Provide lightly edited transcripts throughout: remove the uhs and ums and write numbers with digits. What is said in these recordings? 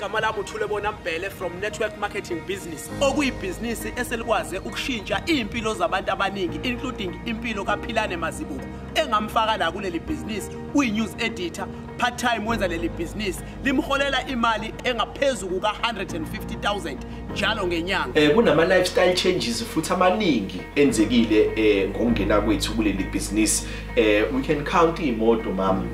Igama lami uThulebona Mbhele from Network Marketing Business, okuyibhizinisi eselikwaze ukushintsha iy'mpilo zabantu abaningi, including impilo kaPhilane Mazibuko engamfaka la kuleli bhizinisi. Uyi-news editor, part time wenza leli bhizinisi, limholela imali engaphezu kuka-150,000 njalo ngenyanga. Kunama lifestyle changes futhi amaningi enzekile ngokungena kwethu kuleli business. We can count imoto, ma'am.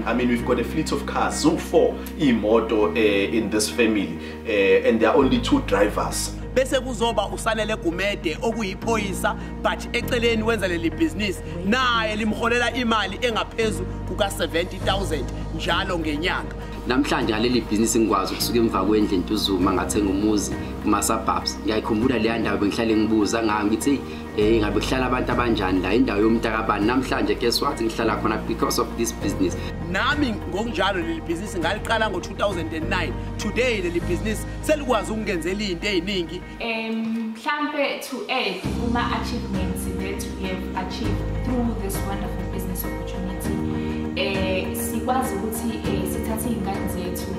I mean, we've got a fleet of cars, so four imoto in this family, and there are only two drivers. Bese kuzoba uSanele Gumede okuyiphoyisa, but eceleni wenza leli bhizinisi, naye limholela imali engaphezu kuka-70,000 njalo ngenyanga. Namhlanje ngaleli bhizinisi ngikwazi ukusuka emva kwendlu eNtuzuma ngathenga umuzi kuma-suburbs. Ngiyayikhumbula leya ndawo, bengihlale ngibuza ngayo ngithi, ngabe kuhlala abantu abanjani la, indawo yomntakabani. Namhlanje, guess what, ngihlala khona because of this business. Nami ngokunjalo, leli bhizinisi ngaliqala ngo-2009. Today leli bhizinisi selikwazi ukungenzela iy'nto ey'ningi. Mhlampe to add kuma achievements that we have achieved through this wonderful business opportunity, sikwazi ukuthi sithathe iy'ngane zethu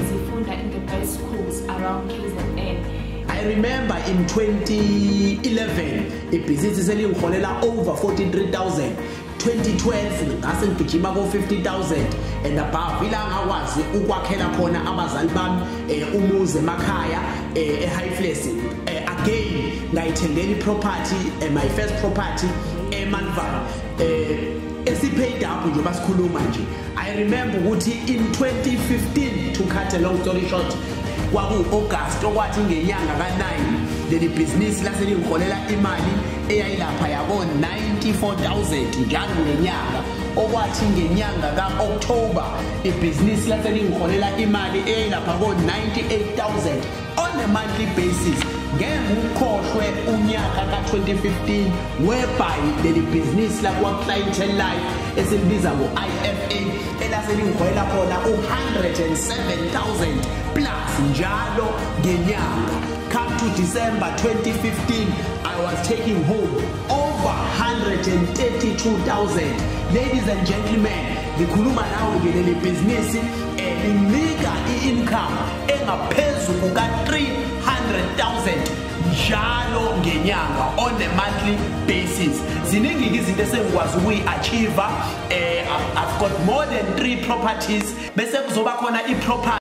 zifunda in the best schools around KZN. I remember in 2011 ibhizinisi selingiholela over 43,000. 2012 ngase ngigijima ko-50,000 and above, ila ngakwazi ukwakhela khona abazali bami umuzi emakhaya e-Highflats. Again ngayithengela i-property, my first property eMalvern, esi-paid up njengoba sikhuluma nje. I remember ukuthi in 2015, to cut a long story short, kwaku-August, okwathi ngenyanga ka-9 leli bhizinisi lase lingiholela imali eyayilapha yabo 94,000 njalo ngenyanga, okwathi ngenyanga ka-October ibhizinisi lase lingiholela imali eyayilapha ko-98,000 on a monthly basis. Ngeke ukhohlwe unyaka ka-2015, whereby leli bhizinisi lakwa-Clientele Life esilibiza ngo-IFA elase lingiholela khona u-107,000 plus njalo ngenyanga. Come to December 2015, I was taking home over 132,000. Ladies and gentlemen, ngikhuluma nawe nje, leli bhizinisi linika i-income engaphezu kuka-300,000 njalo ngenyanga on a monthly basis. Ziningi izinto esengikwazi ukuyi-achieve. I've got more than three properties, bese kuzoba khona i-property